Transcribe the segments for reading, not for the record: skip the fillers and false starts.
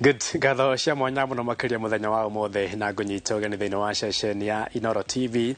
Good. Ngatho cia mwanya mũno makĩria mũthenya wa ũmũthĩ na ngũnyita ũgeni thĩinĩ wa ceceni ya Inooro TV.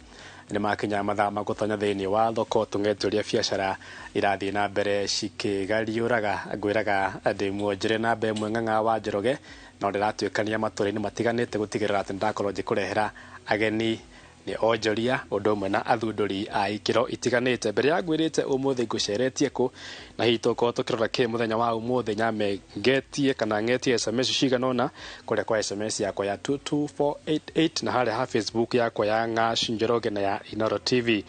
Nĩ makinya mathaa ma gũtonya thĩinĩ wa thoko tũng'ete ũrĩa biacara irathiĩ na mbere cikĩgariũraga. Ngwĩraga ndĩ muonjore namba ĩmwe ng'ang'a wa Njoroge, no ndĩratuĩkania matũra-inĩ matiganĩte gũtigĩrĩra atĩ nĩndakorwo ngĩkũrehera ageni nĩ onjoria ũndũ ũmwe na athundũri a ikĩro itiganĩte. Mbere ya ngwĩrĩte ũmũthĩ ngũceretie kũ na hihi tũgũkorwo tũkĩrora kĩ mũthenya wa ũmũthĩ, nyambe ngetie kana ngetie SMS cigana ũna kũrĩa kwa SMS yakwa ya 22488 na harĩa ha Facebook yakwa ya Ng'ash Njoroge na ya Inooro TV.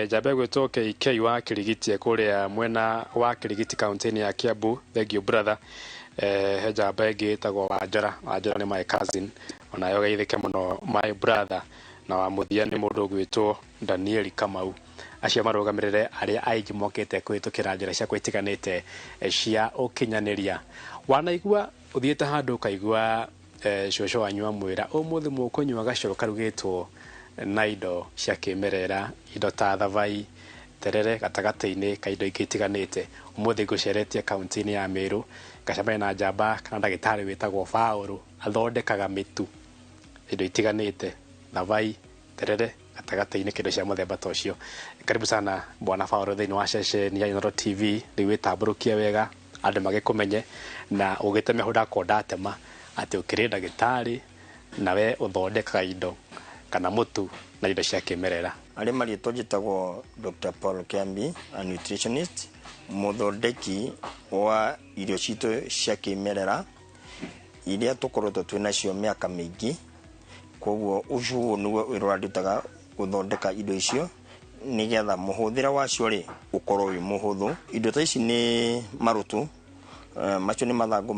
Njambe gwĩtwo KK wa Kĩrigiti kũrĩa mwena wa Kĩrigiti kaunti-inĩ ya Kiambu. Thank you brother. He njamba ĩngĩ ĩtagwo Wanjora. Wanjora nĩ my cousin, onayo geithĩke mũno my brother. Na wa mũthia nĩ mũndũ ũgwĩtwo Danieli Kamau. Acio marũgamĩrĩre arĩa aingĩ mokĩte kũhĩtũkĩra njĩra ciakwa itiganĩte cia ũkinyanĩria. Wanaigua ũthiĩte handũ ũkaigua cũcũ wanyu amwĩra ũmũthĩ mũkũnyua gacũrũ karugĩtwo na indo cia kĩmerera, indo ta thabai, terere gatagatĩ-inĩ ka indo ingĩ itiganĩte. Ũmũthĩ ngũceretie kaunti-inĩ ya Meru, ngacemania na njamba kana ndagĩtarĩ wĩtagwo Paũlũ, athondekaga mĩtu indo itiganĩte, thabai, terere gatagatĩ-inĩ kĩndũ cia mũthemba ta ũcio. Karibu sana bwana Paũlũ thĩinĩ wa ceceni ya Inooro TV. Rĩu wĩtambũrũkie wega andũ magĩkũmenye na ũgĩteme hau ndakorwo ndatema atĩ ũkĩrĩ ndagĩtarĩ nawe ũthondekaga indo kana mũtu na indo cia kĩmerera. Arĩ marĩtwa njĩtagwo Dr. Paul Kiambi, a nutritionist, mũthondeki wa irio citũ cia kĩmerera iria tũkoretwo twĩ nacio mĩaka mĩingĩ. Koguo ũcio nĩguo wĩra ũrĩa ndutaga, gũthondeka indo icio nĩgetha mũhũthĩre wacio rĩ ũkorwo wĩ mũhũthũ. Indo ta ici nĩ marũtũ, macio nĩ mathangũ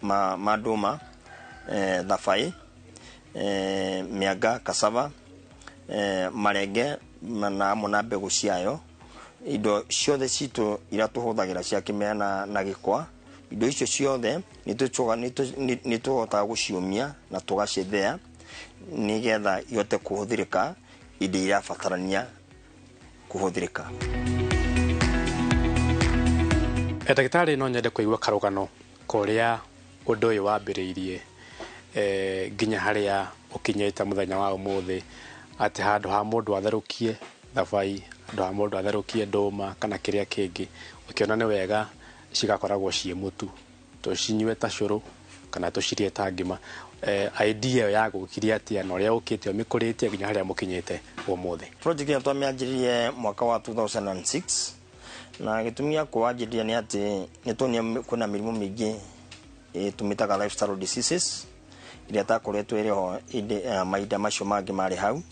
ma ndũma, thabai, mĩanga, cassava, marenge na hamwe na mbegũ ciayo. Indo ciothe citũ iria tũhũthagĩra cia kĩmera na gĩkwa, indo icio ciothe nĩ tũhotaga gũciũmia na tũgacithĩa nĩgetha ihote kũhũthĩrĩka indo irabatarania kũhũthĩrĩka. Ndagĩtarĩ, no nyende kũigua karũgano korĩa ũndũ ũyũ wambĩrĩirie nginya harĩa ũkinyĩte mũthenya wa ũmũthĩ, atĩ handũ ha mũndũ atherũkie thabai, handũ ha mũndũ atherũkie ndũma kana kĩrĩa kĩngĩ, ũkĩona nĩ wega cigakoragwo ciĩ mũtu, tũcinyue ta cũrũ kana tũcirĩe ta ngima. Idea ĩyo yagũkirie atĩa na ũrĩa ũkĩte ũmĩkũrĩtie nginya harĩa mũkinyĩte ũmũthĩ? Project ĩno twamĩanjĩrĩrie mwaka wa 2006, na gĩtũmi gĩa kũwanjĩrĩria nĩ atĩ nĩ tuonire kwĩna mĩrimũ mĩingĩ tũmĩtaga lifestyle diseases iria takoretwo ĩrĩ ho ĩndĩ mahinda macio mangĩ marĩ hau,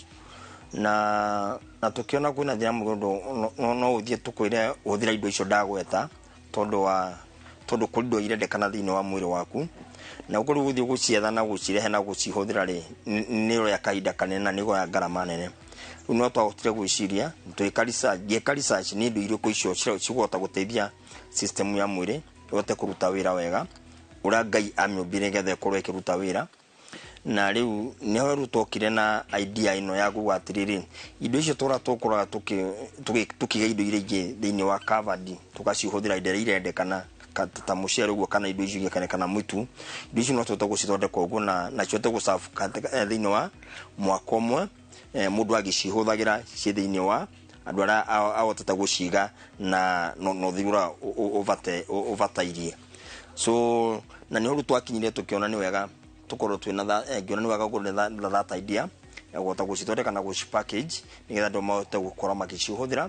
na tũkĩona kwĩna thĩna mũno no ũthiĩ tũkwĩre ũhũthĩra indo icio ndagweta, tondũ kũrĩ indo irendekana thĩinĩ wa mwĩrĩ waku, na ũkorwo gũthiĩ gũcietha na gũcirehe na gũcihũthĩra rĩ nĩ ũroya kahinda kanene na nĩ ũroya ngarama nene. Rĩu no twahotire gwĩciria twĩka research, ngĩka research nĩ indo irĩkũ icio cikũhota gũteithia system ya mwĩrĩ ĩhote kũruta wĩra wega ũrĩa Ngai amĩũmbire nĩgetha ĩkorwo ĩkĩruta wĩra. Na rĩu nĩho rĩu twokire na idea ĩno ya kuga atĩrĩrĩ, indo icio tũra tũkoraga tũkĩiga indo iria ingĩ thĩinĩ wa covered, tũgacihũthĩra indo iria irendekana ta mũcere ũguo kana indo icio ingĩ kana mũtu, indo icio no tũhote gũcithondeka ũguo na cihote gũserve thĩinĩ wa mwaka ũmwe, mũndũ agĩcihũthagĩra ciĩ thĩinĩ wa andũ arĩa ahotete gũciga na no ũthiru ũrĩa ũbatairie. So na nĩho rĩu twakinyire tũkĩona nĩ wega tũkorwo twĩna ngĩona nĩ wega gũkorwo na that idea ya kũhota gũcithondeka na gũci package nĩgetha andũ mahote gũkorwo magĩcihũthĩra,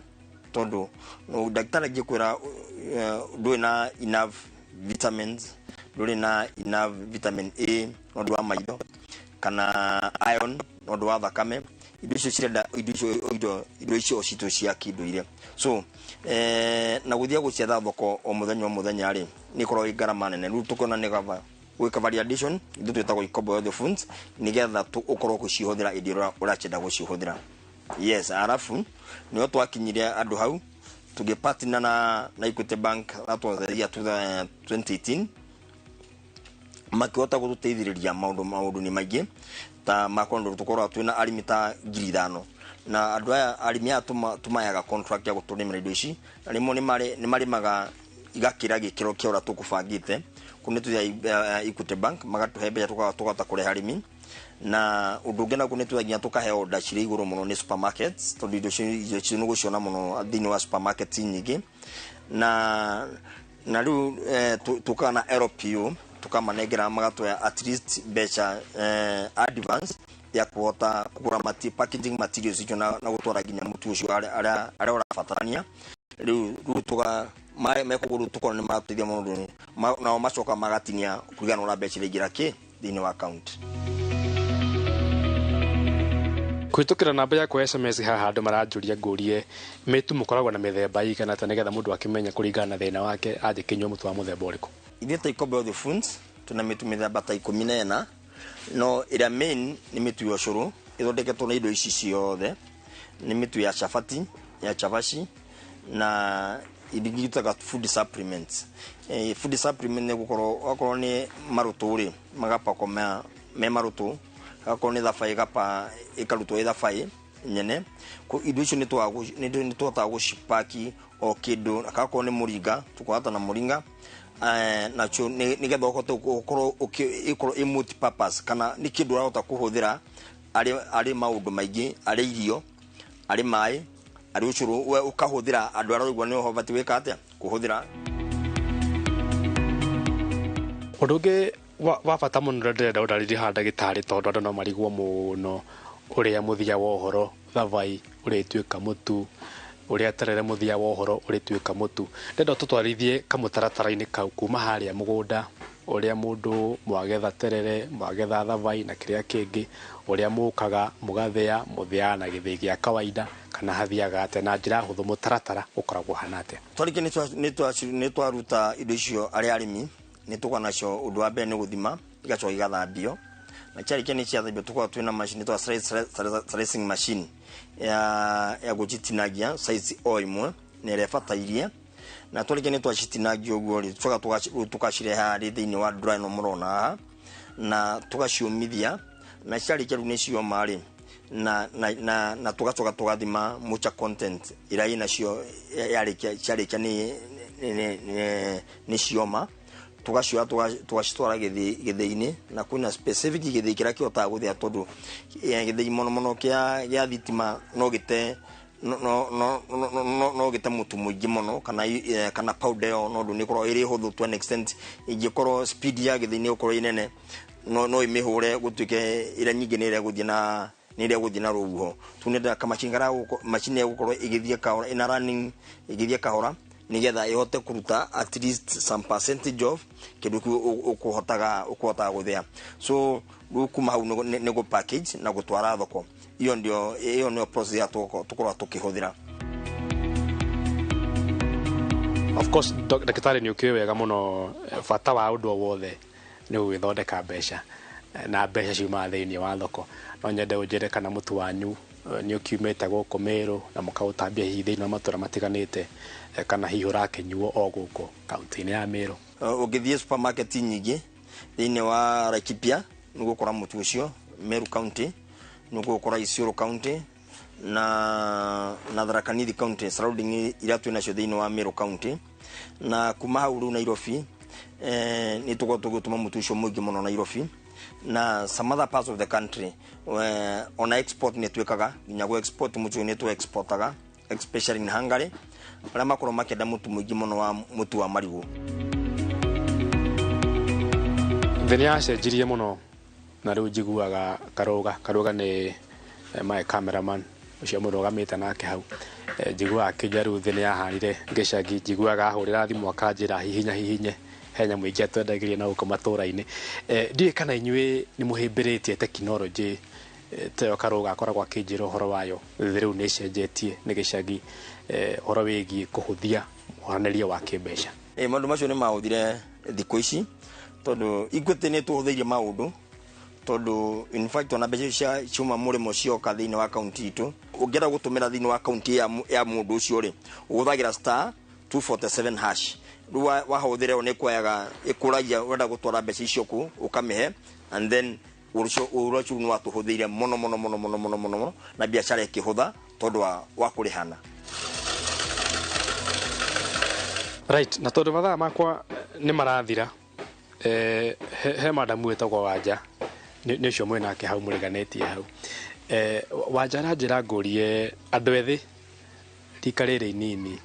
tondũ ndagĩtarĩ angĩkwĩra ndũrĩ na enough vitamins, ndũrĩ na enough vitamin A nĩ ũndũ wa maitho kana iron nĩ ũndũ wa thakame, indo icio cirenda indo icio indo icio citũ cia kĩndũire. So na gũthiĩ gũcietha thoko o mũthenya o mũthenya rĩ nĩ ĩkoragwo ĩ ngarama nene. Rĩu tũkona nĩ gaba gwĩka value addition, ithuĩ twĩtagwo Ikobo Health Foods, nĩgetha ũkorwo ũgĩcihũthĩra hĩndĩ ĩrĩa ũrakĩenda gũcihũthĩra. Yes, arabu nĩho twakinyire andũ hau tũgĩpartner na Equity Bank, that was the year 2018, makĩhota gũtũteithĩrĩria maũndũ-inĩ maingĩ ta makondo. Tũkoragwo twĩna arĩmi ta 5,000, na andũ aya arĩmi aya tũmaheaga contract ya gũtũrĩmĩra indo ici, na rĩmwe nĩ marĩmaga igakĩra gĩkĩro kĩa ũrĩa tũkũbangĩte. Kũu nĩ tũthiaga Equity Bank magatũhe mbeca tũkahota kũrĩha arĩmi. Na ũndũ ũngĩ naguo nĩ tũthiaga nginya tũkahe order cirĩ igũrũ mũno nĩ supermarkets, tondũ indo icio nĩ gũciona mũno thĩinĩ wa supermarkets nyingĩ. Na rĩu tũkaga na LPO, tũkamanengera magatũhe at least mbeca advance ya kũhota kũgũra packaging materials icio na gũtwara nginya mũtu ũcio arĩa ũrabatarania. Rĩu tuga mekũgũrũ tũkorwo nĩ maratũteithia mũno, nao macoka magatinia kũringana na ũrĩa mbeca iraingĩra kĩ thĩinĩ wa account. Kũhĩtũkĩra namba yakwa ya SMS haha, andũ maranjũria ngũrie mĩtu mũkoragwo na mĩthemba igana atĩa, nĩgetha mũndũ akĩmenye kũringana na thĩna wake angĩkĩnyua mũtu wa mũthemba ũrĩkũ. Ithuĩ ta Ikombe Health Foods tuna mĩtu mĩthemba ta 14, no ĩrĩa main nĩ mĩtu ya ũcũrũ ĩthondeketwo na indo ici ciothe. Nĩ mĩtu ya chabati, ya chavaci, na indo ingĩ itaga food supplements. Food supplement nĩ gũkorwo okorwo nĩ marũtũ rĩ, magapakwo me marũtũ, akorwo nĩ thabai ĩgapa ĩkarutwo ĩ thabai nyene. Indo icio nĩ tũhotaga gũcipaki o kĩndũ, akorwo nĩ mũringa tũkũhata na mũringa nacio nĩgetha ũhote gũkorwo ĩkorwo ĩ multi purpose, kana nĩ kĩndũ ũrahota kũhũthĩra arĩ maũndũ maingĩ, arĩ irio, arĩ maĩ, arĩ ũcũrũ, we ũkahũthĩra andũ arĩa ũraigua nĩ ũbatiĩ gwĩka atĩa kũhũthĩra. Ũndũ ũngĩ wa bata mũno ũrĩa ndĩrenda ũndarĩrie haha, ndagĩtarĩ, tondũ andũ no marigwo mũno ũrĩa mũthia wa ũhoro thabai ũrĩtuĩka mũtu, ũrĩa terere mũthia wa ũhoro ũrĩtuĩka mũtu. Ndĩrenda ũtũtwarithie kamũtaratara-inĩ kau kuma harĩa mũgũnda, ũrĩa mũndũ mwagetha terere, mwagetha thabai na kĩrĩa kĩngĩ, ũrĩa mũkaga mũgathĩa, mũthĩaga na gĩthĩi gĩa kawaida kana hathiaga atĩa? Na njĩra hũthũ, mũtaratara ũkoragwo ũhana atĩa? Twarĩkia nĩ twaruta indo icio arĩ arĩmi, nĩ tũkoragwo nacio. Ũndũ wa mbere nĩ gũthima, igacoka igathambio, na ciarĩkia nĩ ciathambio, tũkoragwo twĩna machine twa slicing machine ya gũcitinagia size o ĩmwe na ĩrĩa ĩbatairie. Na twarĩkia nĩ twacitinagia ũguo rĩ, tũcoka tũkacirehe harĩ thĩinĩ wa drawer ĩno mũrona haha, na tũgaciũmithia, na ciarĩkia rĩu nĩ cioma rĩ, na tũgacoka tũgathima moisture content ĩrĩa ĩnacio. Yarĩkia ciarĩkia nĩ cioma, tũgacioya tũgacitwara gĩthĩi-inĩ, na kwĩna specific gĩthĩi kĩrĩa kĩhotaga gũthĩa, tondũ gĩthĩi mũno mũno kĩa thitima no gĩte no no no no no no gĩte mũtu mũingĩ mũno kana powder ĩyo, no ũndũ nĩ ĩkoragwo ĩrĩ hũthũ to an extent. Ingĩkorwo speed ya gĩthĩi nĩ ĩgũkorwo ĩ nene, no ĩmĩhũre gũtuĩke ĩrĩa nyingĩ nĩ ĩrĩa ĩgũthiĩ na rũhuho. Tunenda kamacini karĩa macini ĩgũkorwo ĩgĩthiĩ kahora, ĩna running ĩgĩthiĩ kahora, nigetha ĩhote kũruta at least some percentage of kĩndũ kĩu ũkũhotaga gũthĩa. So rĩu kuma hau nĩ gũ package na gũtwara thoko. Iyo ndio iyo nĩyo process ya tũkoragwo tũkĩhũthĩra. Of course, ndagĩtarĩ, nĩ ũkĩũĩ wega mũno bata wa ũndũ o wothe nĩ gũgĩthondeka mbeca, na mbeca ciumaga thĩinĩ wa thoko. No nyende ũnjĩre kana mũtu wanyu nĩ ũkiumĩte gũkũ Mĩrũ na mũkaũtambia hihi thĩinĩ wa matũra matiganĩte, kana hihi ũrakĩnyuo o gũkũ kaunti-inĩ ya Mĩrũ? Ũngĩthiĩ supermarket nyingĩ thĩinĩ wa Laikipia nĩ ũgũkora mũtu ũcio, Meru County nĩ ũgũkora, Isiolo County na Tharaka Nithi County, surrounding iria twĩ nacio thĩinĩ wa Meru County. Na kuma hau rĩu Nairobi, nĩ tũkoragwo tũgĩtũma mũtu ũcio mũingĩ mũno Nairobi na some other parts of the country. Ona export nĩ twĩkaga, nginya gũ export mũtu ũyũ nĩ tũ exportaga, especially in Hungary, arĩa makorwo makĩenda mũtu mũingĩ mũno wa mũtu wa marigũ. Thĩ nĩ yacenjirie mũno, na rĩu njiguaga Karũga nĩ my cameraman ũcio mũrũgamĩte nake hau. Njiguaga akĩnja rĩu thĩ nĩ yahanire gĩcagi. Njiguaga ahũrĩra thimũ akanjĩra hihinya hihinye he nyamũ ingĩ atwendagĩria na gũkũ matũra-inĩ. Ndiũĩ kana inyuĩ nĩ mũhĩmbĩrĩtie tekinoronjĩ ta ĩyo Karũga akoragwo akĩnjĩra ũhoro wayo. Thĩ rĩu nĩ ĩcenjetie, nĩ gĩcagi, ũhoro wĩgiĩ kũhũthia mũharanĩrie wa kĩmbeca. Maũndũ macio nĩ mahũthire thikũ ici, tondũ Equity nĩ tũhũthĩirie maũndũ, tondũ in fact ona mbeca cia ciuma mũrĩmo cioka thĩinĩ wa kaunti itũ, ũngĩenda gũtũmĩra thĩinĩ wa kaunti ya mũndũ ũcio rĩ, ũhũthagĩra *247#. Rĩu wahũthĩra ĩyo nĩ ĩkuoyaga ĩkũragia ũrenda gũtwara mbeca icio kũ, ũkamĩhe, and then ũhoro ũcio nĩ watũhũthĩire mũno mũno mũno mũno mũno mũno mũno, na biacara ĩkĩhũtha tondũ wa kũrĩhana. Right, na tondũ mathaa makwa nĩ marathira, He madamu wĩtagwo Wanja, nĩ ũcio mwĩnake hau mũriganĩtie hau. Wanja aranjĩra ngũrie andũ ethĩ rika rĩrĩ inini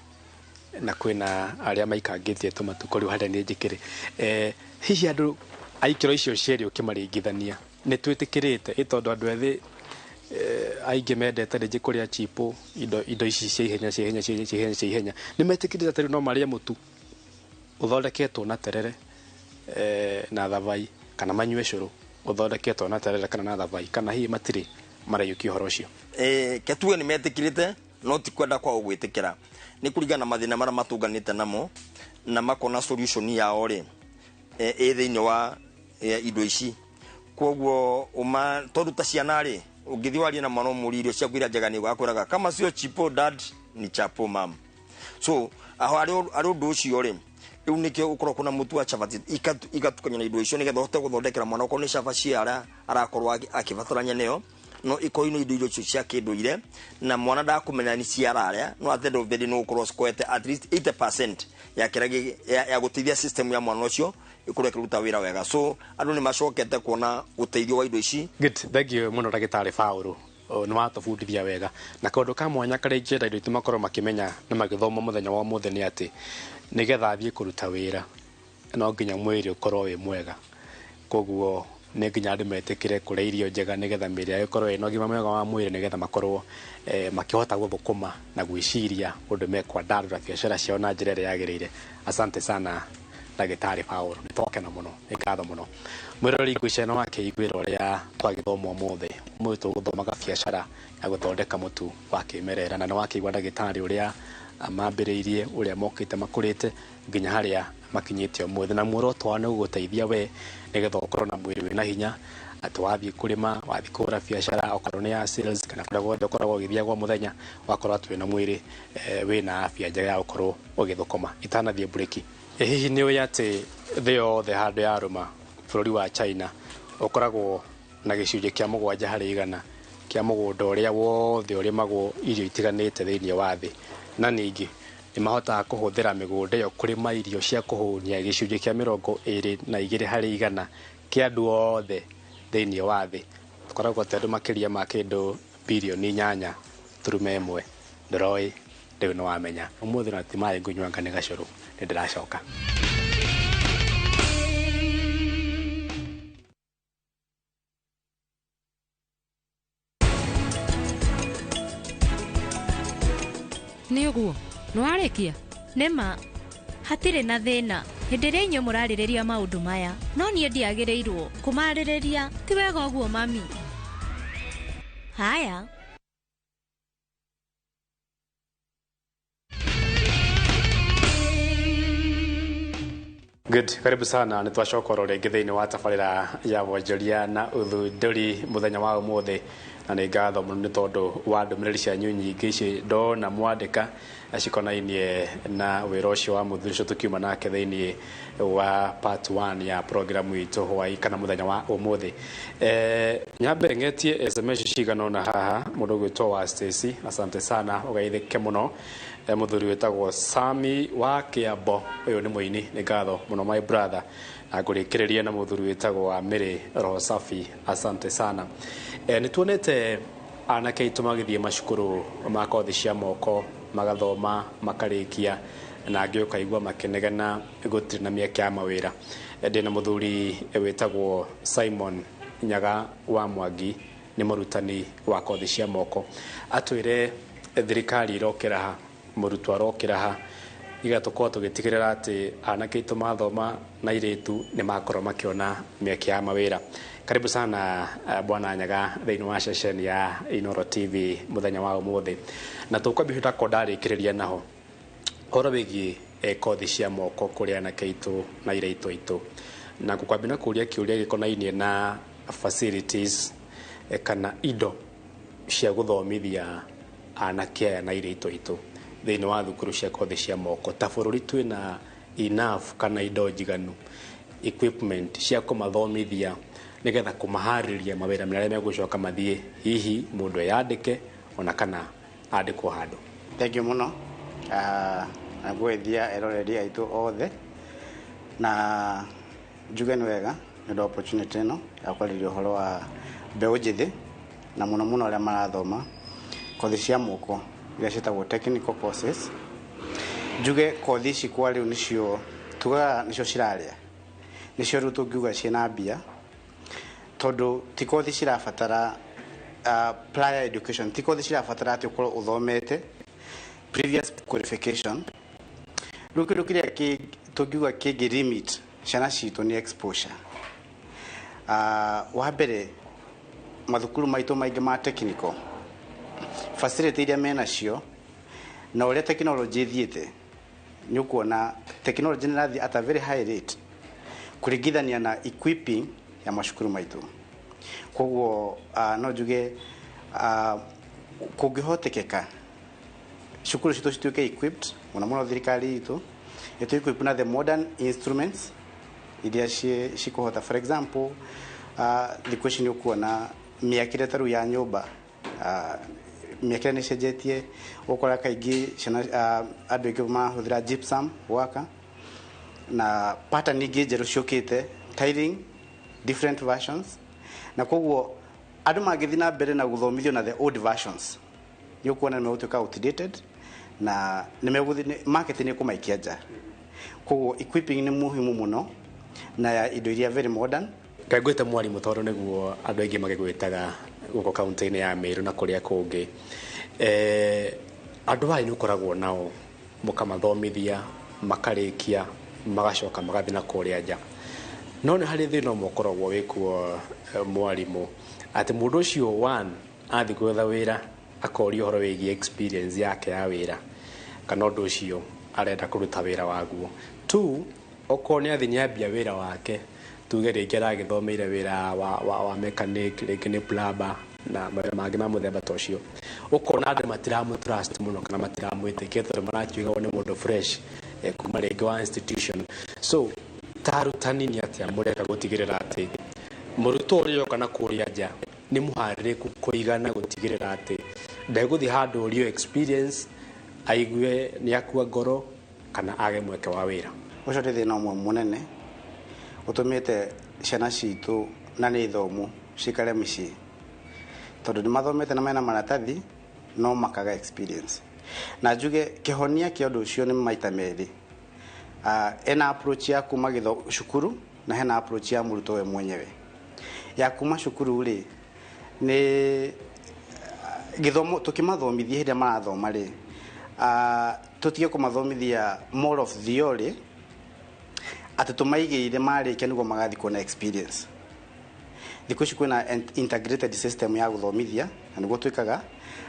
na kwĩna arĩa maikangĩtie tũmatukũ rĩu harĩa niĩ njĩkĩrĩ, hihi andũ a ikĩro icio cierĩ ũkĩmaringithania nĩ twĩtĩkĩrĩte ĩ tondũ andũ ethĩ aingĩ mendete rĩngĩ kũrĩa chipo, indo ici cia ihenya cia ihenya cia ihenya cia ihenya cia ihenya, nĩ metĩkĩrĩte atĩ rĩu no marĩe mũtu ũthondeketwo na terere na thabai, kana manyue cũrũ ũthondeketwo na terere kana na thabai, kana hihi matirĩ maraiyũkia ũhoro ũcio? Ketuge nĩ metĩkĩrĩte, no ti kwenda kwao gwĩtĩkĩra, nĩ kũringana na mathĩna marĩa matũnganĩte namo na makona solution yao rĩ ĩ thĩinĩ wa indo ici. Koguo uma tondũ ta ciana rĩ, ũngĩthiĩ warie na mwana ũmũrie irio ciaku iria njega nĩ akwĩraga kama sio chipo dad ni chapo mam. So aho arĩ ũndũ ũcio rĩ, rĩu nĩkĩo ũkorwo kwĩna mũtu wa chapati igatukanio na indo icio nĩgetha ũhote gũthondekera mwana okorwo nĩ cabaci arĩa arakorwo akĩbatarania nĩyo, no ikorwo ino indo icio cia kĩndũire na mwana ndakũmenya nĩ cia ararĩa, no at the end of the day no ũkorwo cikwete at least 80% ya kĩrĩa ya gũteithia system ya mwana ũcio ĩkorwo ĩkĩruta wĩra wega. So andũ nĩ macokete kuona ũteithio wa indo ici. Good, thank you mũno ndagĩtarĩ Paũlũ, nĩ watũbundithia wega. Na kaũndũ ka mwanya karĩa ingĩenda andũ aitũ makorwo makĩmenya na magĩthoma mũthenya wa ũmũthĩ nĩ atĩ nĩgetha athiĩ kũruta wĩra no nginya mwĩrĩ ũkorwo wĩ mwega. Koguo nĩ nginya andũ metĩkĩre kũrĩa irio njega nĩgetha mĩĩrĩ yao ĩkorwo ĩna ũgima mwega wa mwĩrĩ, nĩgetha makorwo makĩhota gũthũkũma na gwĩciria ũndũ mekwandandũra biacara ciao na njĩra ĩrĩa yagĩrĩire. Asante sana ndagĩtarĩ Paũlũ, nĩ twakena mũno, nĩ ngatho mũno. Mwĩroreri ngwĩciria nĩ wakĩiguĩra ũrĩa twagĩthoma ũmũthĩ. Ũmũthĩ tũgũthomaga biacara ya gũthondeka mũtu wa kĩmerera, na nĩ wakĩigua ndagĩtarĩ ũrĩa mambĩrĩirie, ũrĩa mokĩte makũrĩte nginya harĩa makinyĩte ũmũthĩ, na muoroto wao nĩ gũgũteithia we nĩgetha ũkorwo na mwĩrĩ wĩna hinya, atĩ wathiĩ kũrĩma, wathiĩ kũhũra biacara, okorwo nĩ ya sales kana kũrĩa guothe ũkoragwo ũgĩthiĩ kwa mũthenya, ũgakorwo atĩ wĩna mwĩrĩ wĩna afya njega ya gũkorwo ũgĩthũkũma. Itanathiĩ mburĩki, hihi nĩ ũĩ atĩ thĩ yothe handũ yarũma bũrũri wa China ũkoragwo na gĩcunjĩ kĩa 7% kĩa mũgũnda ũrĩa wothe ũrĩmagwo irio itiganĩte thĩinĩ wa thĩ, na ningĩ nĩ mahotaga kũhũthĩra mĩgũnda ĩyo kũrĩma irio cia kũhũnia gĩcunjĩ kĩa 22% kĩa andũ othe thĩinĩ wa thĩ. Tũkoragwo atĩ andũ makĩria ma kĩndũ birioni 8.1. Ndũroĩ, rĩu nĩ wamenya. Ũmũthĩ na ti maĩ ngũnyua anga nĩ gacũrũ, nĩ ndĩracoka. Nĩ ũguo, nĩ warĩkia? Nĩma, hatirĩ na thĩna. Hĩndĩ ĩrĩa inyuĩ mũrarĩrĩria maũndũ maya, no niĩ ndiagĩrĩirwo kũmarĩrĩria. Ti wega ũguo mami. Haya. Good, karibu sana. Nĩ twacoka oro rĩngĩ thĩinĩ wa tabarĩra ya wonjoria na ũthundũri mũthenya wa ũmũthĩ, na nĩ ngatho mũno nĩ tondũ wa ndũmĩrĩri cianyu nyingĩ ici ndona mwandĩka cikonainie na wĩra ũcio wa mũthuri ũcio tũkiuma nake thĩinĩ wa part 1 ya programu itũ hwai kana mũthenya wa ũmũthĩ. Nyambe ng'etie SMS cigana ũna haha. Mũndũ ũgwĩtwo wa Stacy, asante sana, ũgeithĩke mũno. Mũthuri wĩtagwo Sami wa Kĩambo, ũyũ nĩ mũini, nĩ ngatho mũno my brother. Na ngũrĩkĩrĩria na mũthuri wĩtagwo wa Mary Roho Safi, asante sana. Nĩ tuonete anake aitũ magĩthiĩ macukuru ma kothi cia moko, magathoma, makarĩkia, na angĩ ũkaigua makĩnegena gũtirĩ na mĩeke ya mawĩra. Ndĩna mũthuri wĩtagwo Simon Nyaga wa Mwangi, nĩ mũrutani wa kothi cia moko. Atwĩre thirikari ĩrokĩra ha, mũrutwo arokĩra ha, iga tũkorwo tũgĩtigĩrĩra atĩ anake aitũ mathoma na airĩtu nĩ makorwo makĩona mĩeke ya mawĩra. Karibu sana bwana Nyaga thĩinĩ wa ceceni ya Inooro TV mũthenya wa ũmũthĩ. Na tũkwambia ndakorwo ndarĩkĩrĩria naho ũhoro wĩgiĩ kothi cia moko kũrĩ anake aitũ na airĩtu aitũ, na ngũkwambia na kũria kĩũria gĩkonainie na facilities kana indo cia gũthomithia anake aya na airĩtu aitũ thĩinĩ wa thukuru cia kothi cia moko. Ta bũrũri twĩna enough kana indo njiganu, equipment cia kũmathomithia nĩgetha kũmaharĩria mawĩra marĩa megũcoka mathiĩ, hihi mũndũ eyandĩke ona kana andĩkwo handũ. Thank you mũno. Na ngwĩthia eroreri aitũ othe, na Njuge nĩ wega nĩ ũndũ wa opportunity ĩno ya kwarĩrĩria ũhoro wa mbeũ njĩthĩ, na mũno mũno arĩa marathoma kothi cia moko iria ciĩtagwo technical courses. Njuge kothi ici kwa rĩu nĩcio tugaga nĩcio cirarĩa, nĩcio rĩu tũngiuga ciĩna mbia, tondũ ti kothi cirabatara prior education, ti kothi cirabatara atĩ ũkorwo ũthomete previous qualification. Rĩu kĩndũ kĩrĩa tũngiuga kĩngĩ limit ciana citũ nĩ exposure. Wa mbere, mathukuru maitũ maingĩ ma technical facility iria menacio na ũrĩa technology ĩthiĩte, nĩ ũkuona technology nĩ ĩrathiĩ at a very high rate kũringithania na equipping ya macukuru maitũ. Koguo no njuge kũngĩhotekeka cukuru citũ cituĩke equipped, mũno mũno thirikari itũ ĩtũ equip na the modern instruments iria cikũhota. For example, thikũ ici nĩ ũkuona mĩakĩre ta rĩu ya nyũmba, mĩakĩre nĩ ĩcenjetie. Ũgũkora kaingĩ ciana, andũ aingĩ marahũthĩra gypsum gwaka, na pattern ingĩ njerũ ciũkĩte, tiling, different versions. Na koguo andũ mangĩthiĩ na mbere na gũthomithio na the old versions, nĩ ũkuona nĩ megũtuĩka outdated na nĩ megũthiĩ market nĩ ĩkũmaikia nja. Koguo equipping nĩ muhimu mũno na ya indo iria very modern. Kaĩ ngwĩte mwarimũ tondũ nĩguo andũ aingĩ magĩgwĩtaga gũkũ kaunti-inĩ ya Meru na kũrĩa kũngĩ. Andũ aya nĩ ũkoragwo nao mũkamathomithia, makarĩkia, magacoka magathiĩ na kũrĩa nja, no nĩ harĩ thĩna ũmwe ũkoragwo wĩkuo, mwarimũ, atĩ mũndũ ũcio one athiĩ gwetha wĩra akorio ũhoro wĩgiĩ experience yake ya wĩra kana ũndũ ũcio arenda kũruta wĩra waguo. Two, okorwo nĩ athiĩ nĩambia wĩra wake, tuge rĩngĩ aragĩthomeire wĩra wa mechanic, rĩngĩ nĩ plumber na mawĩra mangĩ ma mũthemba ta ũcio, ũkona andũ matiramũ trust mũno kana matiramwĩtĩkia tondũ marakiuga we nĩ mũndũ fresh kuma rĩngĩ wa institution. So ta arutani nĩ atĩa mũreka gũtigĩrĩra atĩ mũrutwo ũrĩa oka na kũrĩa nja nĩ mũharĩrĩku kũigana gũtigĩrĩra atĩ ndegũthiĩ handũ ũrio experience aigue nĩ akua ngoro kana age mweke wa wĩra? Ũcio nĩ thĩna ũmwe mũnene ũtũmĩte ciana citũ na nĩ thomu cikare mĩciĩ, tondũ nĩ mathomete na mena maratathi no makaga experience. Na njuge kĩhonia kĩa ũndũ ũcio nĩ maita merĩ. Ena approach ya kuma gĩtho cukuru na hena approach ya mũrutwo we mwenyewe. Ya kuma cukuru rĩ, nĩ gĩthomo tũkĩmathomithia hĩndĩ ĩrĩa marathoma rĩ, tũtige kũmathomithia more of theory, atĩ tũmaigĩire marĩkia nĩguo magathiĩ kuona experience. Thikũ ici kwĩna integrated system ya gũthomithia, na nĩguo twĩkaga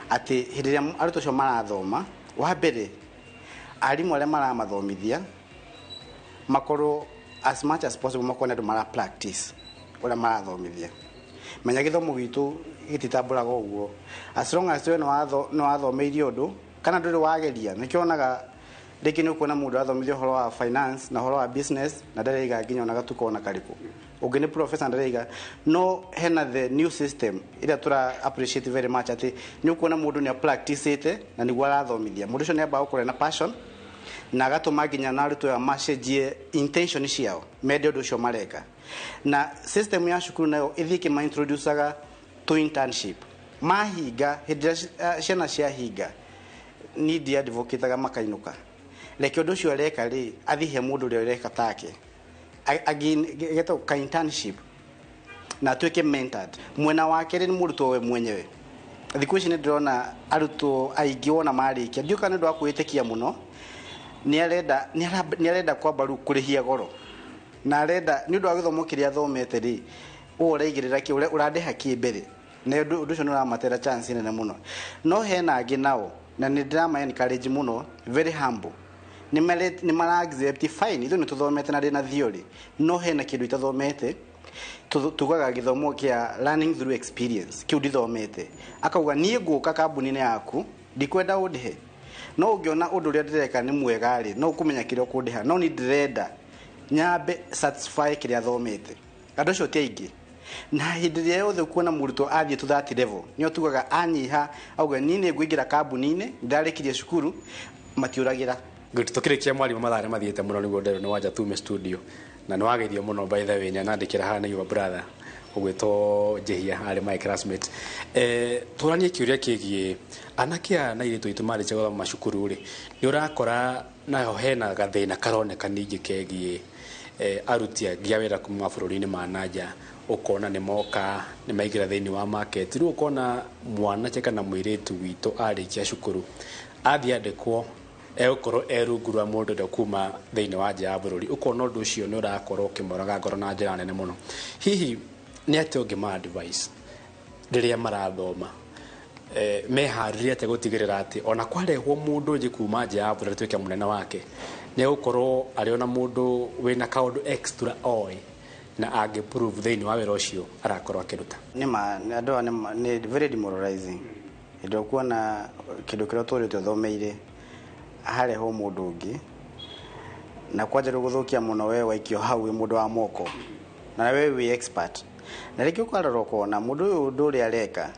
atĩ hĩndĩ ĩrĩa arutwo acio marathoma, wa mbere arimũ arĩa maramathomithia makorwo as much as possible makorwo nĩ andũ mara practice ũrĩa marathomithia. Menya gĩthomo gitũ gĩtitambũraga ũguo, as long as we nĩ wathomeire ũndũ kana ndũrĩ wageria. Nĩkĩo wonaga rĩngĩ nĩ ũkuona mũndũ arathomithia ũhoro wa finance na ũhoro wa business na ndaraiga nginya ona gatuko ona karĩkũ, ũngĩ nĩ professor ndaraiga. No hena the new system ĩrĩa tũra appreciate very much, atĩ nĩ ũkuona mũndũ nĩ practiceĩte na nĩguo arathomithia. Mũndũ ũcio nĩ ambaga gũkorwo na passion na agatũma nginya na arutwo aya macenjie intention ciao, mende ũndũ ũcio mareka. Na system ya cukuru nayo ĩthiĩ ĩkĩma introducaga to internship mahinga. Hĩndĩ ĩrĩa ciana ciahinga, ni ndi advocataga makainũka, reke ũndũ ũcio areka rĩ athiĩ he mũndũ ũrĩa ũreka take getagwo ka internship na atuĩke mentored. Mwena wa kerĩ nĩ mũrutwo we mwenyewe. Thikũ ici nĩ ndĩrona arutwo aingĩ wona marĩkia, ndiũĩ kana nĩ ũndũ wa kwĩĩtĩkia mũno, nĩ arenda kwamba rĩu kũrĩhia goro, na arenda nĩ ũndũ wa gĩthomo kĩrĩa athomete rĩ, ũũ ũraigĩrĩra kĩ ũrandĩha kĩ mbere, na ũndũ ũcio nĩ ũramatera chance nene mũno. No hena angĩ nao, na nĩ ndĩrama encourage mũno, very humble, nĩ mara accept fine, ithuĩ nĩ tũthomete na ndĩna theory, no hena kĩndũ itathomete. Tugaga gĩthomo kĩa learning through experience, kĩu ndithomete. Akauga niĩ ngũka kambuni-inĩ yaku, ndikwenda ũndĩhe, no ũngĩona ũndũ ũrĩa ndĩreka nĩ mwega rĩ, no ũkũmenya kĩrĩa ũkũndĩha, no ni ndĩrenda nyambe satisfy kĩrĩa thomete. Andũ acio ti aingĩ, na hĩndĩ ĩrĩa yothe ũkuona mũrutwo athiĩ to that level, nĩo tugaga anyiha auga niĩ nĩ ngũingĩra kambuni-inĩ, ndarĩkirie cukuru, matiũragĩra. Good. Tukĩrĩkia, mwarimũ, mathaa nĩ mathiĩte mũno, nĩguo nderwo nĩ wanja tume studio. Na nĩ wageithio mũno, by the way, nyanandĩkĩra haha nĩ your brother ũgwĩtwo Njihia, arĩ my classmate. Tũranie kĩũria kĩgiĩ anake aya na airĩtu aitũ marĩkia gũthoma macukuru rĩ, nĩ ũrakora naho hena gathĩna karoneka ningĩ kegiĩ aruti angĩ a wĩra kuma mabũrũri-inĩ ma nanja, ũkona nĩ moka nĩ maingĩra thĩinĩ wa market. Rĩu ũkona mwanake kana mũirĩtu witũ arĩkia cukuru athiĩ andĩkwo egũkorwo e rungu rwa mũndũ ũrĩa kuma thĩinĩ wa nja ya bũrũri, ũkona ũndũ ũcio nĩ ũrakorwo ũkĩmoraga ngoro na njĩra nene mũno. Hihi nĩ atĩa ũngĩma advice rĩrĩa marathoma, meharĩrie atĩa gũtigĩrĩra atĩ ona kwarehwo mũndũ ũngĩ kuma nja ya bũrũri atuĩke mũnene wake, nĩ egũkorwo arĩ ona mũndũ wĩna kaũndũ extra oĩ na angĩ prove thĩinĩ wa wĩra ũcio arakorwo akĩruta? Nĩ ma andũ aya nĩ very demoralizing hĩndĩ ĩrĩa ũkuona kĩndũ kĩrĩa ũtũrĩte ũthomeire harehwo mũndũ ũngĩ na kwanja rĩu gũthũkia mũno, we waikio hau wĩ mũndũ wa moko na we wĩ expert, na rĩngĩ ũkarora ũkona mũndũ ũyũ ũndũ ũrĩa areka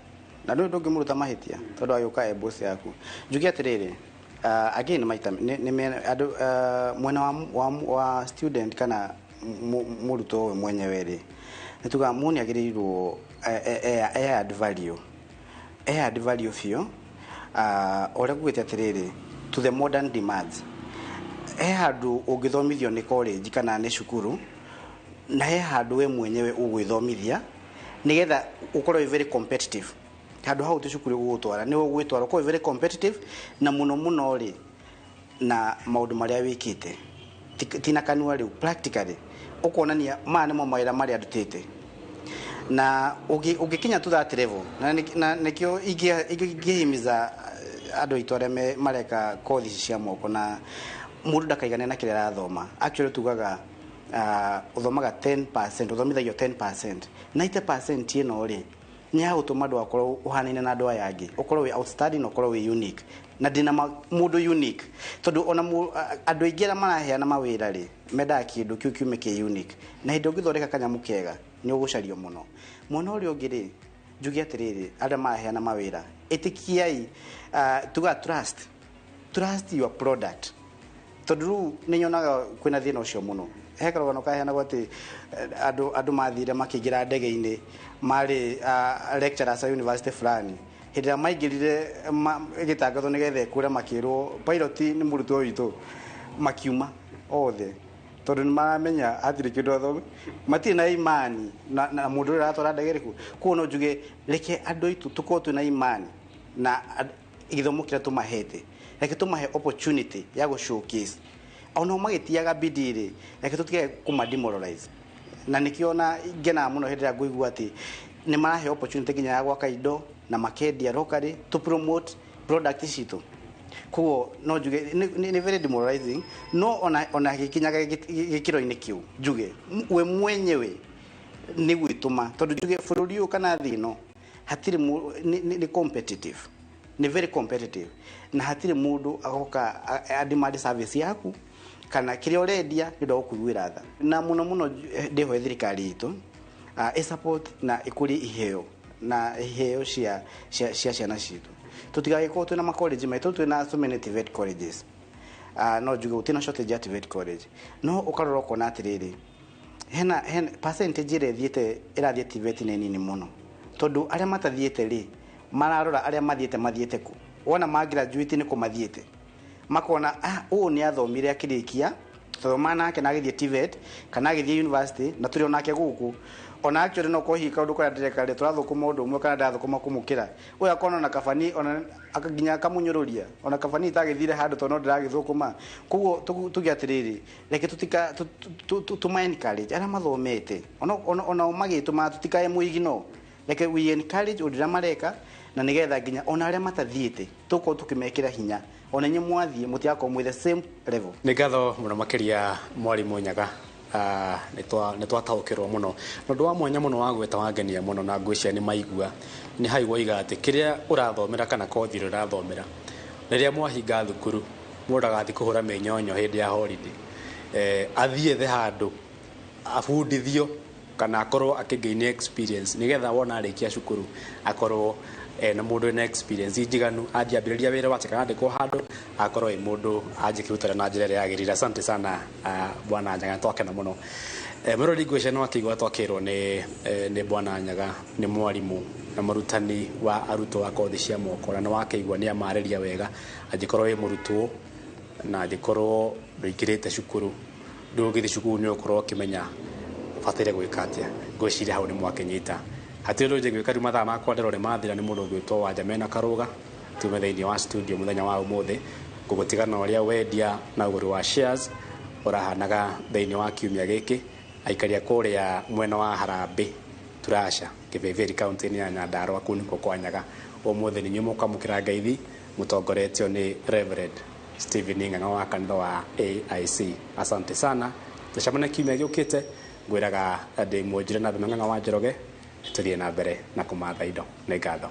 na ndũyũ ndũngĩmũruta mahĩtia tondũ agĩũka e boss yaku. Njuge atĩrĩrĩ, again maita nĩ andũ mwena wa student kana mũrutwo we mwenyewe rĩ, nĩ tugaga mũndũ nĩ agĩrĩirwo add value, add value biũ, ũrĩa kugĩte atĩrĩrĩ, to the modern demands. He handũ ũngĩthomithio nĩ college kana nĩ cukuru, na he handũ we mwenyewe ũgwĩthomithia nĩgetha ũkorwo wĩ very competitive. Handũ hau ti cukuru ĩgũgũtwara, nĩ ũgwĩtwara ũkorwo wĩ very competitive, na mũno mũno rĩ na maũndũ marĩa wĩkĩte. Ti na kanua rĩu, practically ũkonania maya nĩmo mawĩra marĩa ndutĩte na ũngĩkinya to that level. Na nĩkĩo ingĩhimiza andũ aitũ arĩa mareka kothi ici cia moko, na mũndũ ndakaigane na kĩrĩa arathoma. Actually tugaga ũthomaga 10%, ũthomithagio 10%, 90% ĩno rĩ nĩ ya gũtũma ndũgakorwo ũhanaine na andũ aya angĩ, ũkorwo wĩ outstanding na ũkorwo wĩ unique. Na ndĩna mũndũ unique, tondũ ona andũ aingĩ arĩa maraheana mawĩra rĩ mendaga kĩndũ kĩu kiume kĩ unique, na hĩndĩ ũngĩthondeka kanyamũ kega nĩ ũgũcario mũno. Mwena ũrĩa ũngĩ rĩ, njuge atĩrĩrĩ, arĩa maraheana mawĩra, ĩtĩkiai, tuga trust your product, tondũ rĩu nĩ nyonaga kwĩna thĩna ũcio mũno. He karũgano kaheanagwo atĩ andũ mathire makĩingĩra ndege-inĩ marĩ lecturers a university fulani. Hĩndĩ ĩrĩa maingĩrire ĩgĩtangathwo nĩgetha ĩkũre, makĩrwo pilot nĩ mũrutwo witũ, makiuma othe tondũ nĩ maramenya hatirĩ kĩndũ athome, matirĩ na imani na mũndũ ũrĩa ũratwara ndege ĩrĩkũ. Koguo no njuge reke andũ aitũ tũkorwo twĩna imani na gĩthomo kĩrĩa tũmahete, reke tũmahe opportunity ya gũ showcase ona magĩtiaga bidii rĩ, reke tũtige kũma demoralize. Na nĩkĩo ona ngenaga mũno hĩndĩ ĩrĩa ngũigua atĩ nĩ marahe opportunity nginya ya gwaka indo na makendia locally to promote product citũ. Koguo no njuge nĩ very demoralizing, no ona gĩkinyaga gĩkĩro-inĩ kĩu, njuge we mwenyewe nĩ gwĩtũma, tondũ njuge bũrũri ũyũ kana thĩ ĩno hatirĩ nĩ competitive, nĩ very competitive, na hatirĩ mũndũ agoka a demand service yaku kana kĩrĩa ũrendia nĩ ũndũ wa gũkũiguĩra tha. Na mũno mũno ndĩhoe thirikari itũ ĩ support na ĩkũrie iheo na iheo cia ciana citũ, tũtigagĩkorwo twĩna macollege maitũ, twĩna so many TVET colleges. No njuge gũtirĩ na shortage ya TVET college, no ũkarora ũkona atĩrĩrĩ, hena percentage ĩrĩa ĩthiĩte ĩrathiĩ TVET nĩ nini mũno, tondũ arĩa matathiĩte rĩ mararora arĩa mathiĩte kũ wona ma graduate nĩ kũ mathiĩte, makona ũũ nĩ athomire akĩrĩkia thoma nake na agĩthiĩ TVET kana agĩthiĩ university na tũrĩ onake gũkũ. Ona actually no kohi kaũndũ karĩa ndĩreka rĩ, tũrathũkũma ũndũ ũmwe kana ndathũkũma kũmũkĩra ũyũ, akona ona kabani ona nginya akamunyũrũria, ona kabani itagĩthire handũ tondũ no ndĩragĩthũkũma. Koguo tuge atĩrĩrĩ, reke tũtika tũma encourage arĩa mathomete ona o magĩtũma tũtikae mũigino, reke we encourage ũndũ ũrĩa mareka, na nĩgetha nginya ona arĩa matathiĩte tũkorwo tũkĩmekĩra hinya, ona inyuĩ mwathiĩ mũtigakorwo mwĩ the same level. Nĩ ngatho mũno makĩria mwarimũ Nyaga. Nĩ twataũkĩrwo mũno na ũndũ wa mwanya mũno wa gwĩta wangenia mũno, na ngwĩciria nĩ maigua nĩ hau woiga atĩ kĩrĩa ũrathomera kana kothi ĩrĩa ũrathomera, rĩrĩa mwahinga thukuru mũndũ agathiĩ kũhũra mĩnyonyo hĩndĩ ya holiday, athiĩ ethe handũ abundithio kana akorwo akĩgain experience nĩgetha wona arĩkia cukuru akorwo Na mũndũ wĩna experience njiganu anjiambĩrĩria wĩra wake kana andĩkwo handũ akorwo ĩ mũndũ anjĩkĩrutana na njĩra ĩrĩa yagĩrĩire. Asante sana, bwana Nyaga, twakena mũno. Mwĩrori, ngwĩciria nĩ wakĩigua twakĩrwo nĩ bwana Nyaga, nĩ mwarimũ na mũrutani wa arutwo a kothi cia moko, na nĩ wakĩigua nĩ amarĩria wega. Angĩkorwo wĩ mũrutwo na angĩkorwo ndũingĩrĩte cukuru, ndũgĩthiĩ cukuru, nĩ ũgũkorwo ũkĩmenya ũbataire gwĩka atĩa. Ngwĩciria hau nĩ mwakĩnyita. Hatirĩ ũndũ njĩgwĩka rĩu, mathaa makwa ndĩrore mathira. Nĩ mũndũ ũgwĩtwo Wanja mena Karũga tume thĩinĩ wa studio mũthenya wa ũmũthĩ, ngũgũtiga na ũrĩa wendia na ũgũri wa shares ũrahanaga thĩinĩ wa kiumia gĩkĩ. Aikaria kũrĩa mwena wa Harambĩ, Turasha, Kĩbĩbĩri, kaunti-inĩ ya Nyandarua, kũu nĩkuo kwa Nyaga. Ũmũthĩ nĩ inyuĩ mũkwamũkĩra ngeithi mũtongoretio nĩ Reverend Stephen Ng'ang'a wa kanitha wa AIC. Asante sana, tũcemane kiumia gĩũkĩte. Ngwĩraga ndĩ mwonjire na Ng'ang'a wa Njoroge, tũthiĩ na mbere na kũmatha indo. Nĩ ngatho.